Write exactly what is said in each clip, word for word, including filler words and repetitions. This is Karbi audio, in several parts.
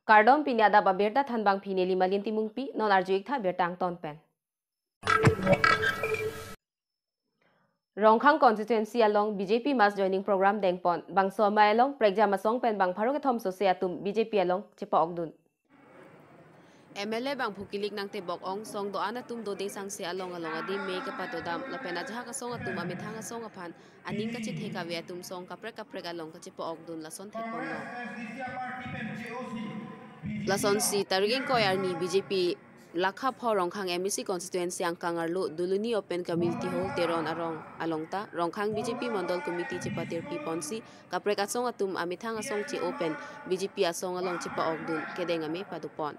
Kardom, pini adap abirta thanbang pini Limalin Timungpi, non arju-ik tha birta angton pen. Rongkhang constituency along B J P mass joining program dengpon, bangso amei along prekjam asong pen bang pharo kethom sose atum B J P along chepa-okdun. M L A bangphu kilik nangtebok ong song do-an atum dode sangse along along adim mei kapatodam lapen ajahak asong atum amethang asong aphan aning kachethek ave atum song kaprek kaprek along kachepa-okdun lason thekponlo. Lasonsi tarik ingkoi arni B J P lakha pho Rongkhang M A C constituency angkang arlo Duluni Open Community Hall Teron arong along ta Rongkhang B J P Mondol Committee chepatirpi ponsi kaprek asong atum amethang asong che-o pen B J P asong along chepa-okdun kedeng amei padopon.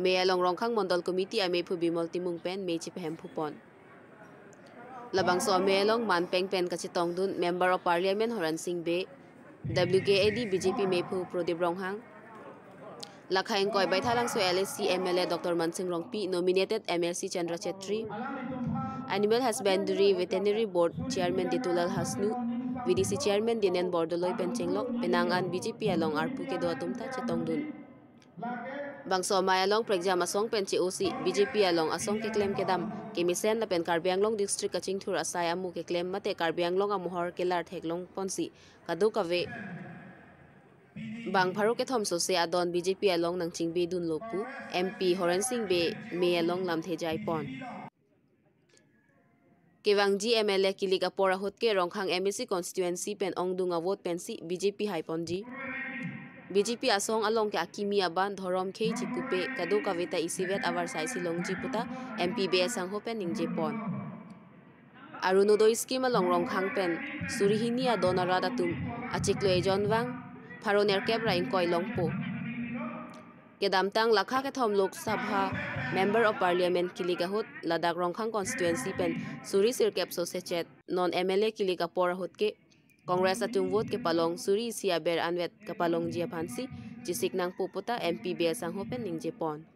Mei along Rongkhang Mondol Committee ameiphu Bimol Timung pen mei chepahemphupon. Labangso amei along manpeng pen kachetongdun Member of Parliament Horen Sing Bey, W K A D B J P meiphu Prodip Ronghang, lakha ingkoi Baithalangso L A C M L A Doctor Mansing Rongpi, nominated M L C Chandra Chetri, Animal Husbandry Veterinary Board Chairman Ditulal Hasnu, V D C Chairman Dinen Bordoloi pen chenglok penang an B J P along arpu kedo atum ta chetongdun. Bangso amei along prekjam asong pen che-osi B J P along asong keklem kedam kemesen lapen Karbi Anglong District kachingthur asai amu keklem mate Karbi Anglong amohor kelar theklong ponsi kadokave bang pharo kethom sose adon B J P along nangchingbedunlo pu M P Horen Sing Bey mei along lamthe jaipon. Kevangji M L A kilik apor ahut ke Rongkhang M A C constituency pen ongdung avote pensi B J P haiponji. B J P asong along ke akimi aban dhorom khei chipupe kadokave ta isivet avarsai si longji puta M P Bey asangho pen ningjepon. Arunodoi scheme along Rongkhang pen suri hini adon arat atum achiklo ejon vang pharo nerkep ra ingkoi longpo. Kedamtang lakha kethom Lok Sabha Member of Parliament kilik ahut ladak Rongkhang constituency pen suri sirkep sose chet, non M L A kilik apor ahut ke Congress atum vote kepalong suri isi aber anvet kapalongji aphansi chesik nangpo puta M P Bey asangho pen ningjepon.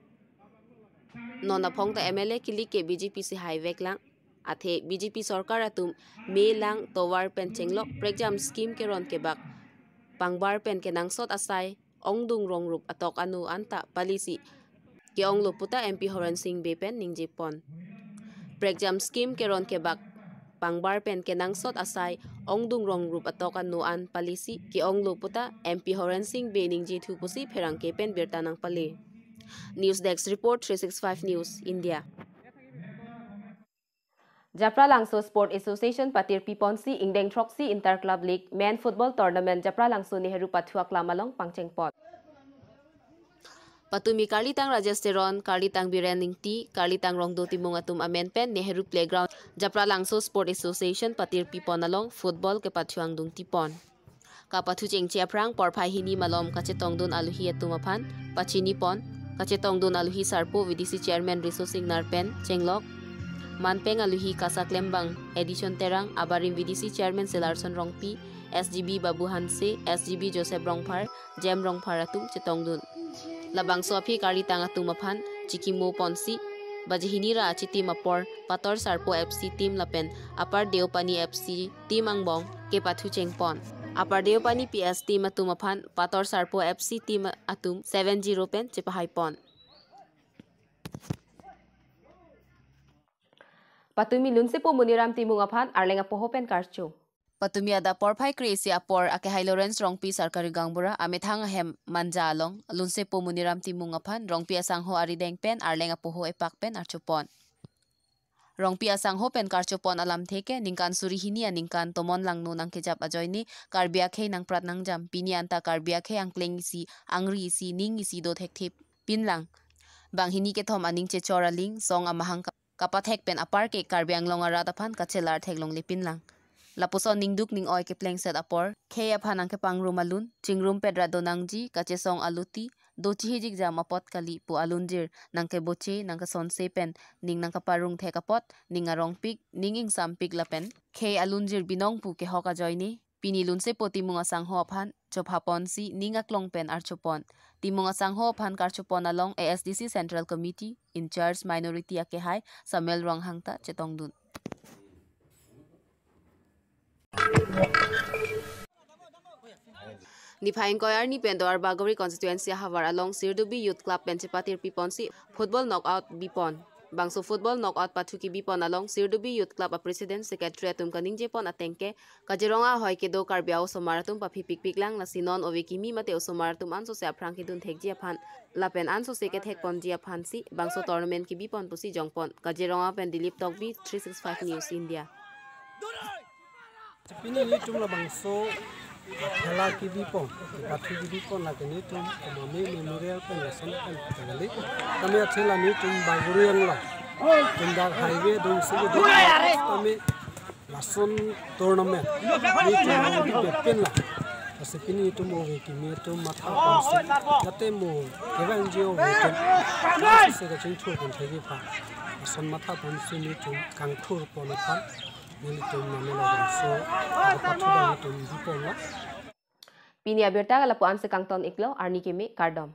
Non aphong ta M L A kilik ke B J P si haiveklang, athe B J P sorkar atum mei lang tovar pen chenglok prekjam scheme keron kebak pangbar pen kenangsot asai ongdung rongrup atok anu anta palisi ke-onglo puta M P Horen Sing Bey pen ningjepon. Prekjam scheme keron kebak pangbar pen kenangsot asai ongdung rongrup atok anu an palisi ke-onglo puta M P Horen Sing Bey ningjethu pusi pherangke pen birta nangpale. News Desk Report, three six five News India. Japralangso Sport Association patirpiponsi ingdeng throksi Inter Club League Men Football Tournament Japralangso Nehru Pathu Aklam along pangchengpon. Patumi Karlitang Rajesh Teron, Karlitang Biren Ingti, Karlitang Rongdo Timung atum amen pen Nehru Playground Japralangso Sport Association patirpipon along football kepathu angdung tipon. Kapathu chengche aphrang porphai hini malom kachetongdun aluhi atum aphan pachinipon. Kachetongdun aluhi sarpo V D C Chairman Riso Singnar pen chenglok. Manpeng aluhi Kasaklembang Edison Terang, abarim V D C Chairman Selarson Rongpi, S G B Babu Hanse, S G B Joseph Rongphar, Jem Rongphar atum chetongdun. Labangso aphi Karlitang atum aphan chikimo ponsi baji hini ra achitim apor Pator Sarpo F C team lapen Upper Deopani F C team angbong kepathu chengpon. Upper Deopani P S team atum aphan Pator Sarpo F C team atum seven zero pen chepahaipon. Patumi Lunsepo Muniram Timung aphan Arleng apoho pen karcho. Patumi adap porphai kre-isi apor akehai Lawrence Rongpi Sarkari Gaonbura amethang ahem Manja along Lunsepo Muniram Timung aphan Rongpi asangho arideng pen Arleng apoho epak pen archopon. Rongpi asangho pen karchopon alamthe ke ningkan suri hini aningkan tomon langno nangkejap ajoine Karbi akhei nangprat nangjam, pini anta Karbi akhei angkleng isi, angri isi, ning isi do thekthe pinlang. Banghini kethom aning chechor aling song amahang ka- kapathek pen apar ke Karbi Anglong arat aphan kachelar theklongle pinlang. Lapuson ningduk ning-oi keplengset apor khei aphan nangkepangrum alun, chingrumpet rat donangji, kachesong aluti, dochihijik jam apot kali pu alunjir nangkeboche, nangkesonse pen ning nangkaparung thek apot, ning arongpik, ning ingsampik lapen khei alunjir binong pu kehok ajoine pini Lunsepo Timung asangho aphan chophaponsi ning aklong pen archopon. Timung asangho aphan karchopon along A S D C Central Committee in charge minority akehai Samuel Ronghang ta chetongdun. Niphai ingkoi arni pen Duar Bagori constituency ahavar along Sirdubi Youth Club pen chepatirpi ponsi football knockout bipon. Bangso football knockout pathu kibipon along Sirdubi Youth Club a president, secretary atum kaningje pon ateng ke Kaziranga ahoi kedo Karbi a-osomar atum paphipikpik lang, lasi non ove kimi mate osomar atum ansose aphrang kedun thekji aphan lapen ansose kethek ponji aphansi bangso tournament kibipon pusi jongpon. Kaziranga pen Dilip Tokbi, three six five News India. Pini nelitum labangso khela kibipon, pathu kibipon lake nelitum Mame Memorial pen lason pen kali. Kami athela nelitum Bagori anglo, tum dak highway dong sigi dong kami lason tournament nelitum bipin la. Lasi pini nelitum ove kimi atum matha ponsi, jate mo kevang ji ove atum se kachingthur pon thekji aphan lason matha ponsi nelitum kangthur pon aphan nelitum mane labangso pathu nelitum bipon la. Pini abirta ke lapu-an si kangton iklo, arni keme kardom.